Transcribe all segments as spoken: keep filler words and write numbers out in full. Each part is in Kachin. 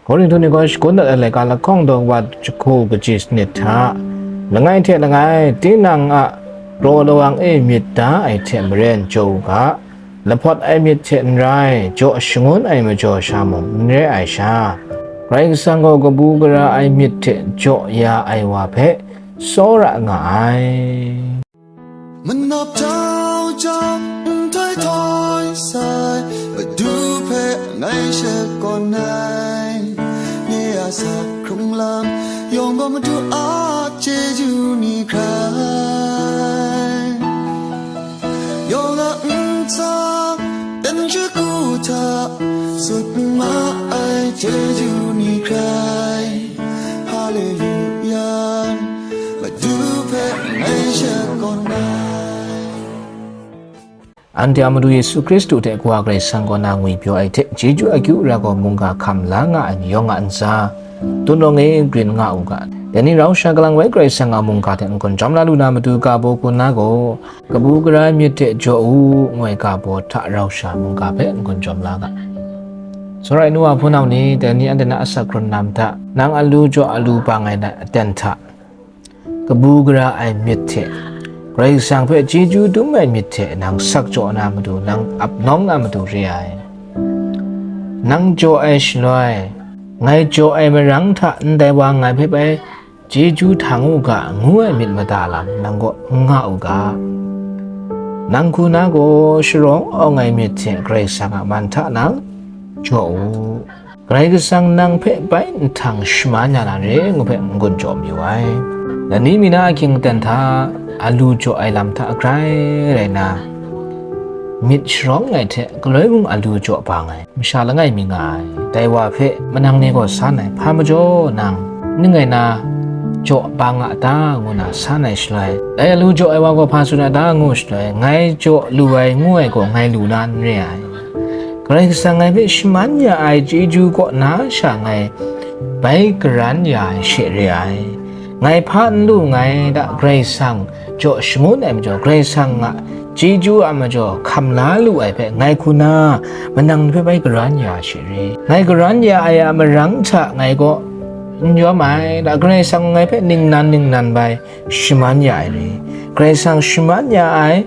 Korinhtu ni gaw shagun dat ai laika lahkawng daw wa jahku kaji sanit hta, langai hte langai, tinang a raw lawang e myit da ai hte maren jaw u ga, lahpawt ai myit hte n rai, jaw shangun ai majaw sha mung n re ai sha, Karai Kasang gaw kabu gara ai myit hte jaw ya ai wa hpe tsawra nga ai. Manap jau jang nhtoi htoi sai, Madu hpe ngai shakawn ai. Nye a sa hkrung lam yawng gaw Madu a chyeju ni hkrai. Yawng a ntsa dan shagu hta sut ma ai chyeju ni hkrai. Haleluya, Madu hpe ngai shakawn ai. Anhte a Madu Yesu Hkristu hte Kawa Karai Kasang kaw na ngwipyaw ai hte, chyeju akyu ra gaw mungga hkam la nga ai ni yawng a ntsa, tut nawng e grin nga u ga. Dai ni rau sha galang wai Karai Kasang a mungga hte n-gun jawm la lu na matu ga baw hku na gaw, kabu gara ai myit hte jaw u, ngu ai ga baw hta rau sha mungga hpe n-gun jawm la ga. Tsawra ai nu wa hpunau ni, dai ni anhte na asak hkrun lam hta, nang alu jaw alu bang ai aten hta, kabu gara ai myit hte, Karai Kasang hpe chyeju dum ai myit hte nang sak jaw na matu, nang ap nawng na matu re ai. Nang jaw ai shaloi, ngai jaw ai marang hta ndai wa ngai hpe bai chyeju htang u ga, ngu ai myit mada lam nang kaw n nga u ga. Nang hku na gaw sharawng awng ai myit hte Karai Kasang a man hta nang jaw u. Karai Kasang nang hpe bai nhtang shaman ya na re ngu hpe n-gun jaw mayu ai. Lani mi na ahkying aten hta, alu jaw ai lam hta grai rai na, myit sharawng ai hte galoi mung alu jaw bang ai masha langai mi nga ai. Dai wa hpe manang ni gaw san ai, hpa majaw nang ning ai na jaw bang a ta, ngu na san ai shaloi, dai alu jaw ai wa gaw hpa tsun a ta, ngu shaloi, ngai jaw lu ai ngu ai gaw ngai lu na n re ai. Karai Kasang ngai hpe shaman ya ai chyeju kaw na sha ngai bai karan ya ai she re ai. Ngai hpa n lu nngai da, Karai Kasang jaw shangun ai majaw, Karai Kasang a chyeju a majaw hkam la lu ai hpe ngai hku na manang ni hpe bai karan ya ai she re. Ngai karan ya ai a marang hta ngai kaw n yawm ai da, Karai Kasang ngai hpe ningnan ningnan bai shaman ya ai re. Karai Kasang shaman ya ai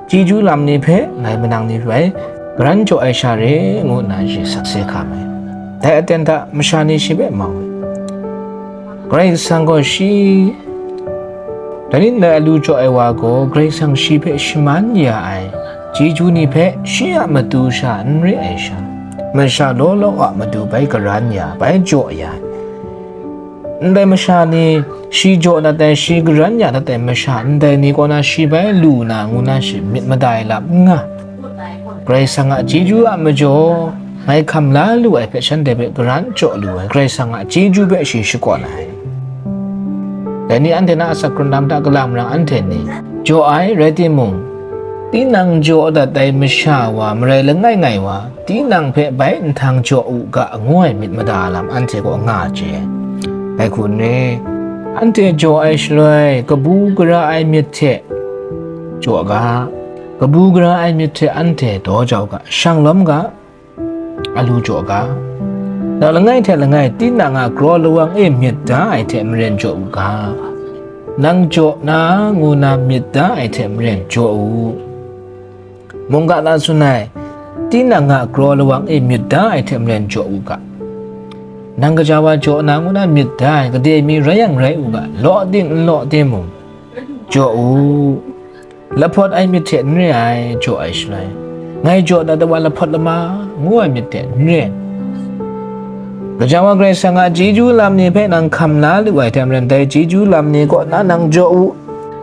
chyeju lam ni hpe ngai manang ni bai karan jaw ai sha re, ngu nna shi sakse hkam ai. Dai aten hta masha ni shi hpe mau ai. Karai Kasang gaw shi, dai ni ndai alu jaw ai wa gaw Karai Kasang shi hpe shaman ya ai chyeju ni hpe shi a matu sha n re ai sha, masha law law a matu bai karan ya, bai jaw ya ai. Ndai masha ni shi jaw dat ai, shi karan ya dat ai masha ndai ni kaw na shi bai lu na, ngu na shi myit mada ai lam n nga. Karai Kasang a chyeju a majaw ngai hkam la lu ai hpe shanhte hpe karan jaw lu ai, Karai Kasang a chyeju hpe shi shakawn ai. Dai ni anhte na asak hkrun lam hta kalang marang anhte ni jaw ai rai timung, tinang jaw dat ai masha wa marai langai ngai wa, tinang hpe bai nhtang jaw u ga, ngu ai myit mada lam anhte kaw nga chye ai. Dai hku n re, anhte jaw ai shaloi, kabu gara ai myit hte jaw ga, kabu gara ai myit hte anhte daw jau ga, shang lawm ga, alu jaw ga. Nang langai hte langai tinang a kraw lawang e myit da ai hte maren jaw u ga. Nang jaw na, ngu na myit da ai hte maren jaw u. Mungga na tsun ai, tinang a kraw lawang e myit da ai hte maren jaw u ga. Nang gaja wa jaw na, ngu na myit da ai, gade mi rai yang rai u ga, law ting n law timung, jaw u. Lahpawt ai myit hte n re ai, jaw ai shaloi, ngai jaw dat ai wa lahpawt lama, ngu ai myit hte n re. Gaja wa Karai Kasang a chyeju lam ni hpe nang hkam la lu ai hte maren, dai chyeju lam ni kaw na nang jaw u.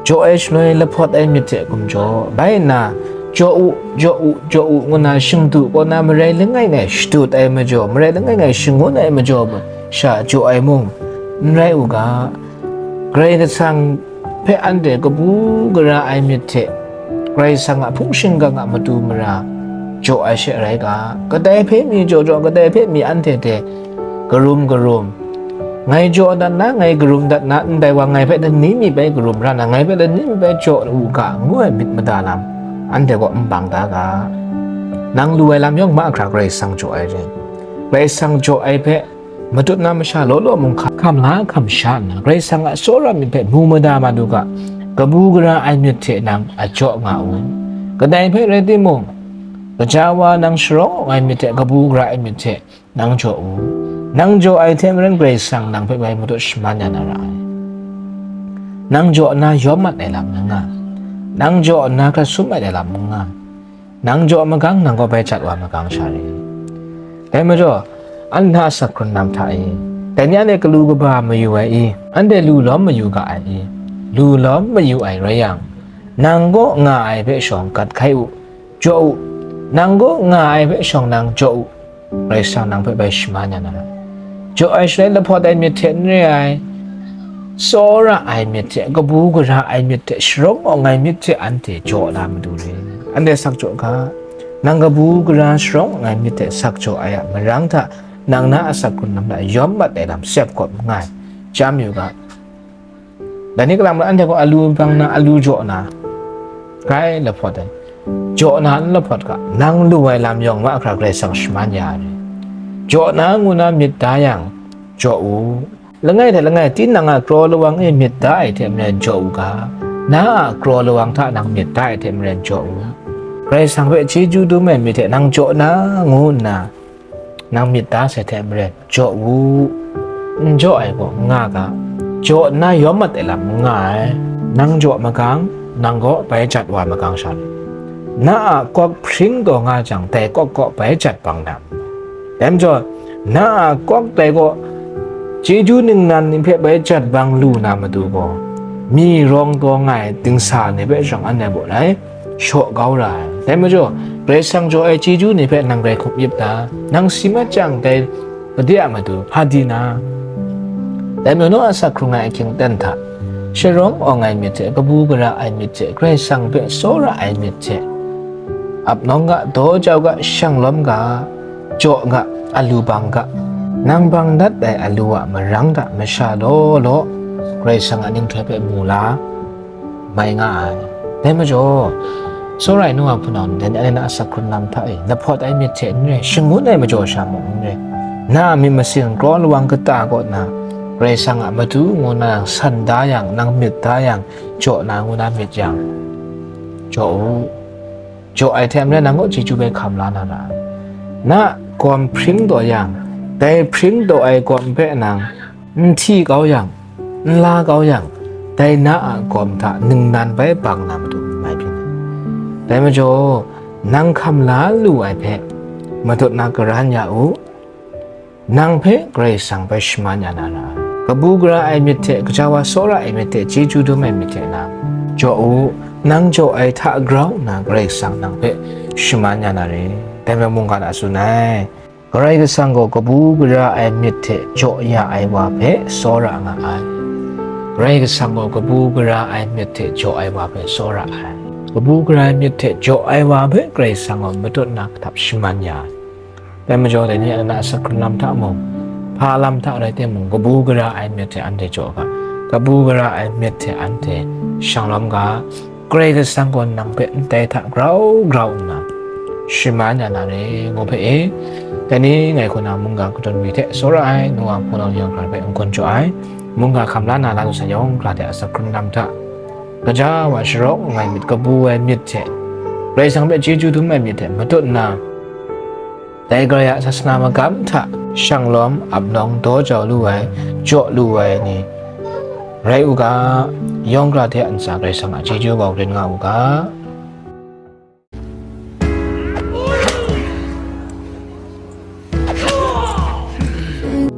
Jaw ai shaloi lahpawt ai myit hte gumjaw, bai nna, jaw u, jaw u, jaw u, ngu na shingdu kaw na marai langai ngai shadut ai majaw, marai langai ngai shangun ai majaw sha jaw ai mung, n rai u ga. Karai Kasang hpe anhte kabu gara ai myit hte, Karai Kasang a hpung shingkang a matu mara jaw ai she rai ga. Kadai hpe mi jaw jaw, kadai hpe mi anhte hte karum karum, ngai jaw dat na, ngai karum dat na, ndai wa ngai hpe lani mi bai karum ra na, ngai hpe lani mi bai jaw u ga, ngu ai myit mada lam anhte kaw n bang da ga. Nang lu ai lam yawng mahkra Karai Kasang jaw ai rai. Karai Kasang jaw ai hpe matut na masha law law mung hka-, hkam la hkam sha nna, Karai Kasang a tsawra myit hpe mu mada mat u ga, kabu gara ai myit hte nang a jaw nga u. Kadai hpe rai timung, gaja wa nang sharawng awng ai myit hte kabu gara ai myit hte nang jaw u. Nang jaw ai hte maren Karai Kasang nang hpe bai matut shaman ya na ra ai. Nang jaw nna yawm mat ai lam n nga, nang jaw nna hkrat sum ai lam n nga, nang jaw magang nang gaw bai jat wa magang sha re. Dai majaw, anhte a asak hkrun lam hta e, dai ni anhte galu kaba mayu ai i? Anhte lu lawm mayu ga ai i? Lu lawm mayu ai rai yang, nang kaw nga ai hpe shawng gat hkai u, jaw u, nang kaw nga ai hpe shawng nang jaw u, Karai Kasang nang hpe bai shaman ya na ra. Jaw ai shaloi lahpawt ai myit hte n re ai, tsawra ai myit hte, kabu gara ai myit hte, sharawng awng ai myit hte anhte jaw na matu re. Anhte sak jaw ga, nang kabu gara sharawng awng ai myit hte sak jaw ai a marang hta, nang na asak hkrun lam hta yawm mat ai lam sep kawp n nga ai, chyam yu ga. Dai ni kalang mung anhte gaw alu bang na, alu jaw na, grai lahpawt ai. Jaw na n lahpawt ga, nang lu ai lam yawng mahkra Karai Kasang shaman ya ai. Jaw na ngu na myit da yang, jaw u. Langai hte langai tinang a kraw lawang e myit da ai hte maren jaw u ga, na a kraw lawang hta nang myit da ai hte maren jaw u. Karai Kasang hpe chyeju dum ai myit hte nang jaw na ngu nna, nang myit da sai hte maren jaw u. N jaw ai gaw n nga ga, jaw nna yawm mat ai lam n nga ai. Nang jaw magang, nang gaw bai jat wa magang sha ai. Na a kawk hpring taw nga jang, dai kawk kaw bai jat bang na. Dai majaw, na a kawk dai gaw chyeju ningnan ni hpe bai jat bang lu na matu gaw, mi rawng taw nga ai dingsa ni hpe shawng anhte baw lai shaw kau ra ai. Dai majaw, Karai Kasang jaw ai chyeju ni hpe nang rai hkup yip ta? Nang si mat jang, dai gade a matu hpa di na? Dai majaw, naw a asak hkrung ai ahkying ten hta, sharawng awng ai myit hte, kabu gara ai myit hte, Karai Kasang hpe tsawra ai myit hte, ap nawng ga, daw jau ga, shang lawm ga, jaw ga, alu bang ga, nang bang dat ai alu a marang hta masha law law, Karai Kasang a ninghtoi hpe mu la, mai nga ai. Dai majaw, tsawra ai nu wa hpunau ni, dai ni anhte na asak hkrun lam hta e, lahpawt ai myit hte n re, shangun ai majaw sha mung n re, na a myit masin kraw lawang kata kaw na, Karai Kasang a matu ngu na nang san da yang, nang myit da yang, jaw na ngu na myit yang, jaw u. Jaw ai hte maren nang kaw chyeju bai hkam la na ra ai. Na gawm hpring taw yang, dai hpring taw ai gawm hpe nang n hti kau yang, n la kau yang, dai na a gawm hta ningnan bai bang na matu n mai byin ai. Dai majaw, nang hkam la lu ai hpe matut na karan ya u. Nang hpe Karai Kasang bai shaman ya na ra ai. Kabu gara ai myit hte, gaja wa tsawra ai myit hte, chyeju dum ai myit hte nang jaw u. Nang jaw ai hta grau nna Karai Kasang nang hpe shaman ya na re. Dai majaw mungkan a tsun ai. Karai Kasang gaw kabu gara ai myit hte jaw ya ai wa hpe tsawra nga ai. Karai Kasang gaw kabu gara ai myit hte jaw ai wa hpe tsawra ai. Kabu gara ai myit hte jaw ai wa hpe Karai Kasang gaw matut na kahtap shaman ya ai. Dai majaw, dai ni anhte na asak hkrun lam hta mung, hpa lam hta rai timung, kabu gara ai myit hte anhte jaw ga, kabu gara ai myit hte anhte shang lawm ga, Karai Kasang gaw nang hpe ndai hta grau grau nna shaman ya na re, ngu hpe e. Dai ni ngai kaw na mungga kadawn mi hte tsawra ai nu wa hpunau yawng hkra hpe n-gun jaw ai, mungga hkam la na la lu sai yawng hkra hte asak hkrun lam hta, gaja wa sharawng awng ai myit, kabu ai myit hte, Karai Kasang hpe chyeju dum ai myit hte matut nna, dai Karai a sasana magam hta shang lawm, ap nawng, daw jau lu ai, jaw lu ai ni rai u ga, yawng hkra hte a ntsa Karai Kasang a chyeju gaw rin nga u ga.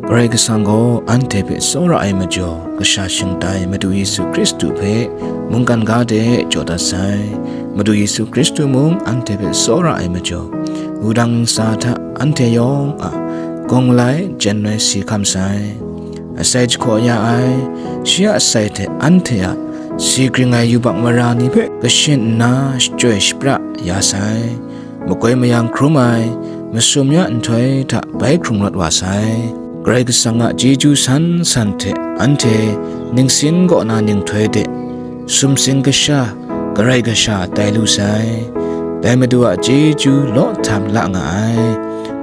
Karai Kasang gaw anhte hpe tsawra ai majaw, kasha shingtai Madu Yesu Hkristu hpe mungkan ga de jaw dat sai. Madu Yesu Hkristu mung anhte hpe tsawra ai majaw, wudang ntsa hta anhte yawng a gawng malai jen ai si hkam sai. Asai jahkaw ya ai, shi a asai hte anhte a si gring ai yubak mara ni hpe kashin nna shachyoi shapra ya sai. Makoi mayang hkrum ai, masum ya nhtoi hta bai hkrung rawt wa sai. Karai Kasang a chyeju san san hte anhte ningsin kaw na ninghtoi de, sumsing kasha, karai kasha tai lu sai. Dai Madu a chyeju law htam la nga ai.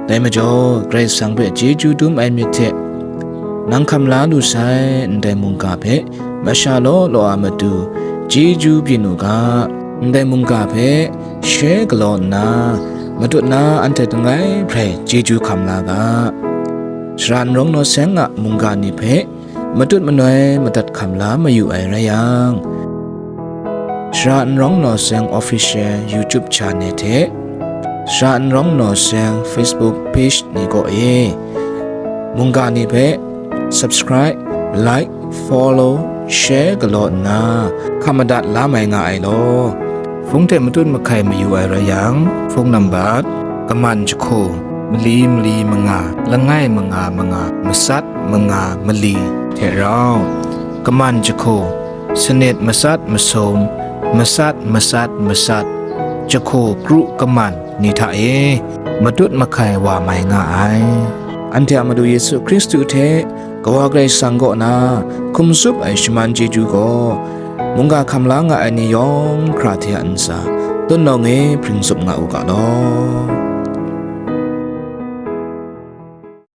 Dai majaw, Karai Kasang hpe chyeju dum ai myit hte, Nang hkam la lu sai ndai mungga hpe masha law law a matu chyeju byin u ga. Ndai mungga hpe share galaw nna, matut na anhte langai hprai chyeju hkam la ga. Sara n rawng naw seng a mungga ni hpe matut manoi madat hkam la mayu ai rai yang, Sara n rawng naw seng Official YouTube Channel hte Sara n rawng naw seng Facebook Page ni kaw e mungga ni hpe subscribe, like, follow, share galaw nna hkam madat la mai nga ai law. Hpung hte matut mahkai mayu ai rai yang, phone number kaman jahku mali mali manga langai manga manga matsat manga mali hte rau, kaman jahku sanit matsat masum matsat matsat matsat jahku kru kaman ni hta e matut mahkai wa mai nga ai. Anhte a Madu Yesu Hkristu hte Kawa Karai Kasang kaw na hkum tsup ai shaman chyeju gaw, mungga hkam la nga ai ni yawng hkra hte a ntsa, tut nawng e hpring tsup nga u ga law.